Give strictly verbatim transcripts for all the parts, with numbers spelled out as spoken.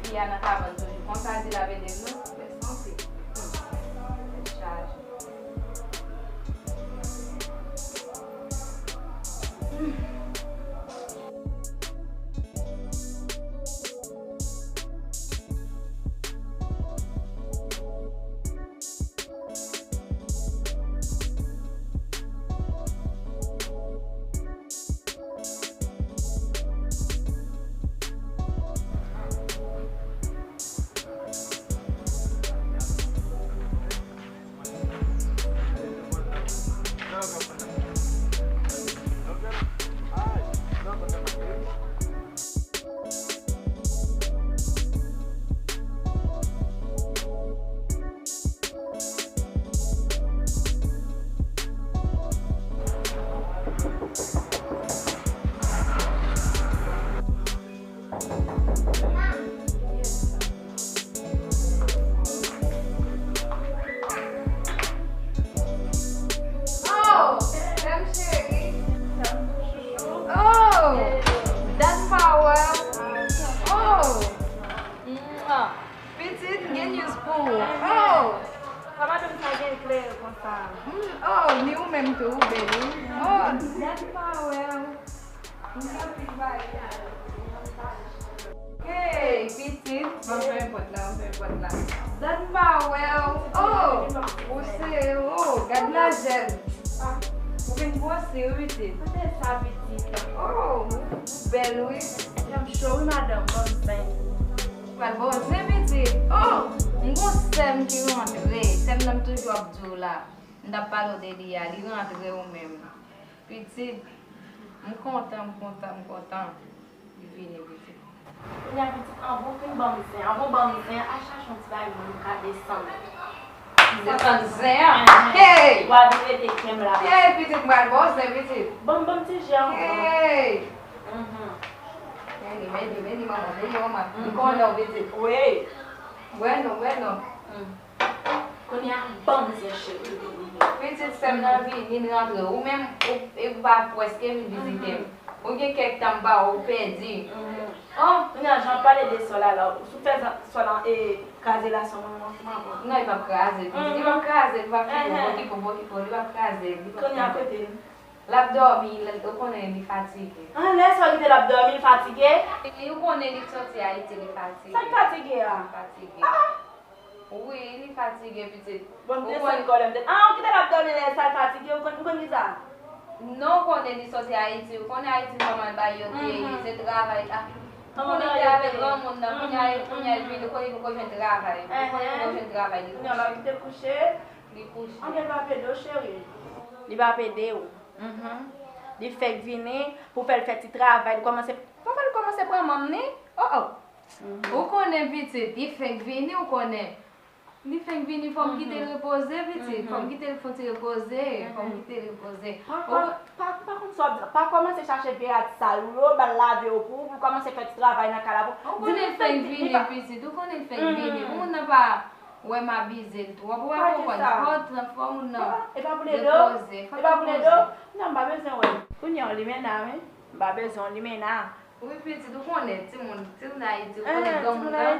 Fi a nan kabann toujou konsa, di l ap ede m nan. Mèsi anpil. Hmm. Tèt chaje. Hmm. Oh, sè m cheri. Oh, dat m pa wè w. Oh, mwa. Pitit, m gen news pou ou. Oh. Sa madanm sa gen klere konsa? Mm, oh, ni ou menm tou, ou beni. Oh, dat m pa wè w. Hey, pitit, ban m fèmen pòt la, ban m fèmen pòt la. Dat m pa wè w. Oh, ou se, oh, gad lajè l. Ou vin gwosi, wi, pitit. Kote sa, pitit? Oh, ou bèl, wi. Janm cho, wi, madanm, ban m zen. Pral ba w zen, pitit. Oh, m gon sè m ki rantre. Sè m nan m toujou ap di w la. M t ap pale w de li a. Li rantre ou menm. Pitit, m kontan, m kontan, m kontan. Li vini, pitit. Kounye a, pitit, an bon fin ban m zen, an bon ban m zen, al chache yon ti bagay moun ka desann. Desann zen an? Hey! W a vin rete kè m la. Hey, pitit, m pral ba w zen, pitit. Ban m, ban m ti je ankò. Hey! Mhm. Men li, men li, men li, manman, men li, manman. M konnen w, pitit. Wi. Bwè non, bwè non. Mm. Kounye a, ban m zen, cheri. Pitit sè m nan vini, l rantre. Ou menm, ou, e ou pa prèske vin vizite m. Ou gen kèk tan m pa wè w, ou pèdi. Oh! Kounye a, jan w pale de sè w la, la, si w fè sè w la, e, kraze relasyon mwen, mwen, mwen, mwen. Non, li p ap kraze, pitit. Li p ap kraze, li p ap kraze. Okipe w, okipe w, li p ap kraze, li p ap kraze. Kounye a, kote l? L ap dòmi, l, ou konnen li fatige. Anlè sa w kite l ap dòmi, l fatige? Wi, ou konnen li soti Ayiti, li fatige. Sa k fatige a? Li fatige. Ah! Wi, li fatige, pitit. Bon, m desann kòlè m te. Ah, ou kite l ap dòmi lè sa l fatige, ou konn, ou konn ki sa? Non, ou konnen li soti Ayiti, ou konnen Ayiti kòman bagay yo te ye, se travay. Ah, ou konnen li te avèk granmoun nan, kounye a, kounye a l vini, ou konnen li poko jwenn travay. Ou konnen li poko jwenn travay, li kouche. Kounye a l ap kite kouche. Li kouche. Anben l p ap ede w, cheri. Li p ap ede w. Mhm. Li fèk vini pou fè l fè ti travay, li kòmanse, fò fè l kòmanse pran manm ni. Oh, oh. Mhm. Ou konnen pitit, li fèk vini, ou konnen. Li fèk vini, fò m kite l repoze, pitit. Fò m kite l fè ti repoze. Fò m kite l repoze. Pa, pa, pa, pa konn sa w ap di la. Pa kòmanse chache vye rad sal ou yo, ba l lave yo pou ou, pou l kòmanse fè ti travay nan kay la pou ou. Ou konnen l fèk vini, pitit. Ou konnen l fèk vini. Pou moun nan pa wè m abize l twòp, ou pa konprann. Fò, fò moun nan repoze, fò l repoze. Kounye a m pa bezwen wè l. Kounye a w limena, wi. M pa bezwen w limena. Wi, pitit, ou konnen, timoun, timoun Ayiti, ou konnen granmoun nan,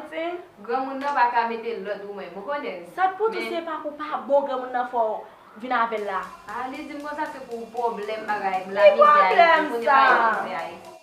granmoun nan pa ka mete lòd ou menm, ou konnen. Sa t pou tou se pa pou pa bon granmoun nan fè w vin avè l la. A, li di m konsa se pou pwoblèm bagay, la mizè Ayiti, kounye bagay mizè Ayiti.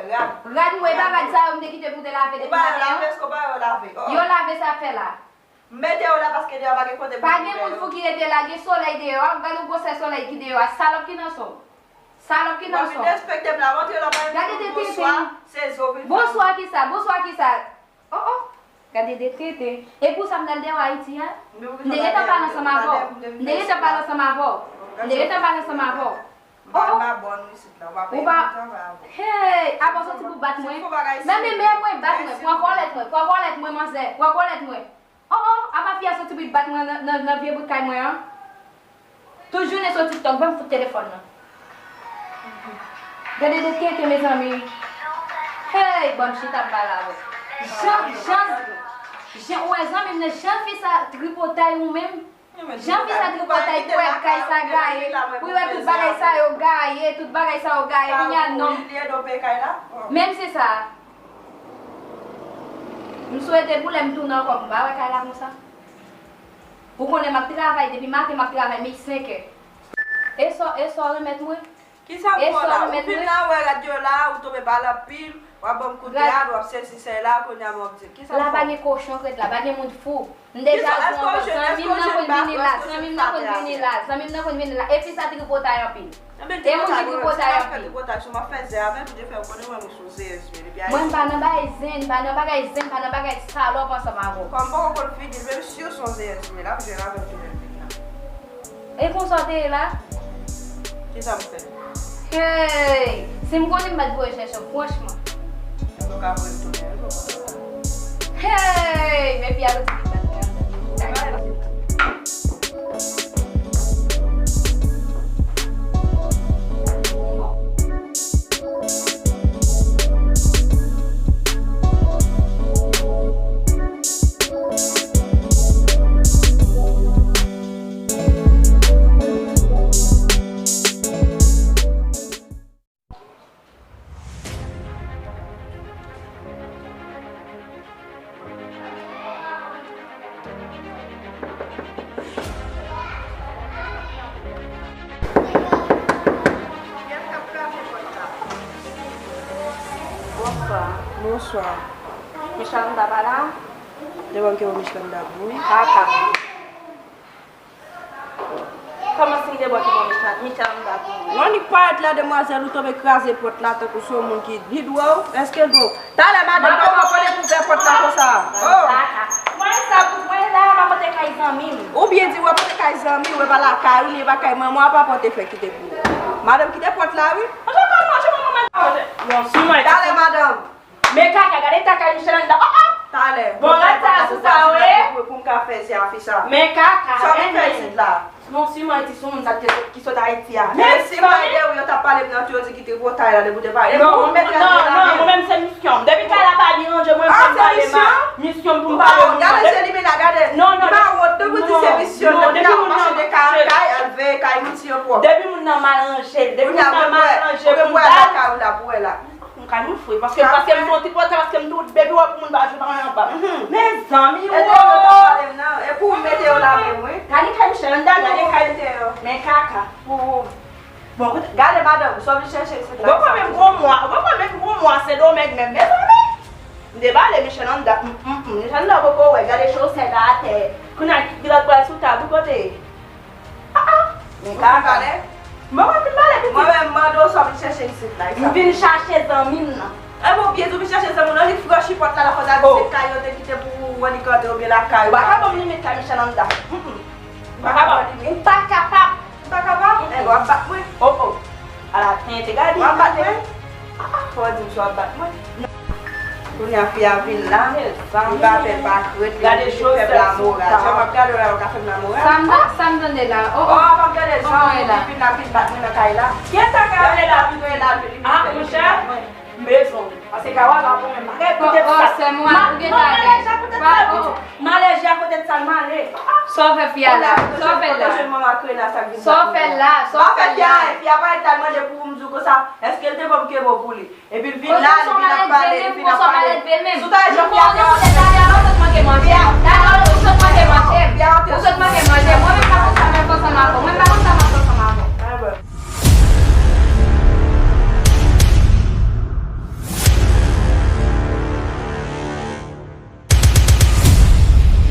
Rad. Rad mwen, e pa rad sa yo m te kite pou te lave depi maten an? Ou pa yo lave, èske ou pa yo lave? Oh, oh. Yo lave, sa fè la. M mete yo la paske deyò pa gen kote pou m. Pa gen moun fou ki rete la, gen solèy deyò a, gade gwosè solèy ki deyò a, salòp ki nan son. Salòp ki nan son. Ou ap vin derespekte m la, montre lòt pa gen moun bonswa, se zo vin fè. Bonswa kisa, bonswa kisa? Oh, oh. Gade de tenten. E pou sa m t al deyò Ayiti a? M te gentan pale ansanm avè w. M te gentan pale ansanm avè w. M te gentan pale ansanm avè w. Oh, oh. Ou pa, hey, apa w soti pou bat mwen? Men, men, men mwen bat mwen. Pran kòlèt mwen, pran kòlèt mwen, manzè. Pran kòlèt mwen. Oh, oh, apa fi a soti pou l bat mwen nan, nan, nan vye bout kay mwen an? Tout jounen sou TikTok, ban m fout telefòn nan. Gade de tenten, mezanmi. Hey, ban m chita m pale avè w. Jan, jan, jan, ou wè zanmi m nan, jan fi sa tripotay ou menm. Jan fi sa tripotay pou wè kay sa gaye, pou wè tout bagay sa yo gaye, tout bagay sa yo gaye, kounye a non. Menm se sa. M swete pou lè m tounen ankò, m pa wè kay la konsa. Ou konnen m ap travay, depi maten m ap travay, men senkè. E sa, e sa w remèt mwen? Kisa m fè w la? Ou vin la, wè rad yo la, ou tonbe ba l anpil, w ap ban m kout rad, w ap sesi sèla, kounye a mwen w ap di m. Kisa m fè w? La pa gen kochon k ret la, pa gen moun fou. M deja di w ankò, zanmi m nan konn vini la, zanmi m nan konn vini la, zanmi m nan konn vini la. E fi sa tripotay anpil. E moun ki tripotay anpil. Tripotay, si w ap fè zè avè l, ou te fè w konnen mwen, mwen se yon zeyèz. Mwen m pa nan bagay zen, m pa nan bagay zen, m pa nan bagay salòp ansanm avè w. Kòm m poko konn figi l, menm si w se yon zeyèz, men l ap jwenn avè m tounen vin la. E konsa w te ye la? Kisa m fè? Hey! Si m konnen m pa t voye chèche w, franchman. Mwen pa ka voye l tounen, wi, poko konn sa. Hey! Men fi a soti vin bat mwen ansanm. Bonswa. Bonswa. Michalanda pa la? Devan ke Michalanda pou ou? Kaka. Kòman si m debòke mwen, Micha-, Michalanda pou mwen? Yon nèg parèt la, demwazèl, ou tonbe kraze pòt la tankou se yon moun ki, li dwe w? Èske l dwe w? Talè, madanm, kòman kote pou fè pòt la konsa? Oh! Mwen sa pou mwen la, m ap pote kay zanmi m. Ou byen di w ap pote kay zanmi w, e pa lakay ou, ni e pa kay manman w, apa pòt e fè kite pou ou. Madanm, kite pòt la, wi. Manje kòman, manje manman, manje. Non, si mwen. Talè, madanm. Men kaka, gade eta kay Michalanda. Oh, oh! Talè. Bon, rad sa a sou sa, wi. Pou, pou m ka fè zye a fi sa. Men kaka, sa w vin fè isit la? Non, si mwen di sou moun sa ki sot, ki sot Ayiti a. Men si mwen ede w, yo t ap pale m nan tou, yo di ki tripotay la, depi w te pale. Non, non, non, mwen menm se misyon m. Depi kay la pa byen ranje, mwen m pale ma misyon m pou m pale moun nan. Gade se li menm la, gade. Non, non, li pa wont, depi w di se misyon, depi l ap mache de kay an kay, al veye kay moun si yo pwòp. Depi moun nan mal ranje, depi moun nan mal ranje pou m pale. M kay moufle, paske, paske m se yon ti pòtay, paske m tou depi w ap moun pa jwe pa anba. Mezanmi, wo! E pou m mete yo la menm, wi. Gade kay Michalanda, gade kay. Men kaka. Bon, koute, gade madanm, sa w vin chèche isit la. Ou pa kwè menm gwo mwa, ou pa kwè menm gwo mwa Sendomeng menm, mezanmi. M debale Michalanda, m, m, m, Michalanda poko wè, gade chosèt la atè. Kounye a, kilòt pral sou tab, ou kote ye? Ah, ah. Men kaka. Mwen vin pale pitit. Mwen menm mande w sa w vin chèche isit la, e sa. M vin chache zanmi m nan. E bon, byen di w vin chache zanmi w nan, li franchi pòt la, la fò ta di se kay yo te kite pou ou, ou annik antre oubyen lakay ou. Ou pa ka ban m limit kay Michalanda. Mm, mm. Ou pa ka ban m limit. Ou pa kapab. Ou pa kapab? Enben w ap bat mwen. Oh, oh. Ala tenten, gade. W ap bat mwen? Ah, ah, fò w di m si w ap bat mwen. Kounye a fi a vin la, li pa pè pa krent, li vin fè m lamoral. Jan m ap gade w la, w ka fè m lamoral. Sa m, sa m tande la? Oh, oh. Oh, m ap gade jan w vin la, vin bat mwen nan kay la. Kiyès sa k ap rele la? Vin la, vin, vin bat mwen. Ah, monchè, m bezwen w. Paske kay w la pa bon menm. Koute sa. Oh, oh, sè m, ou gentan ale. Non, m alèji a kote sa, pitit. M alèji a kote sa, m ale. Sa w fè fi a la? Sa w fè la? Sa w fè la? Sa w fè la? Fi a parèt la, l mande pou m di w konsa, èske l te ban m kenbe w pou li? Epi l vin la, li vin ap pale, li vin ap pale. Sou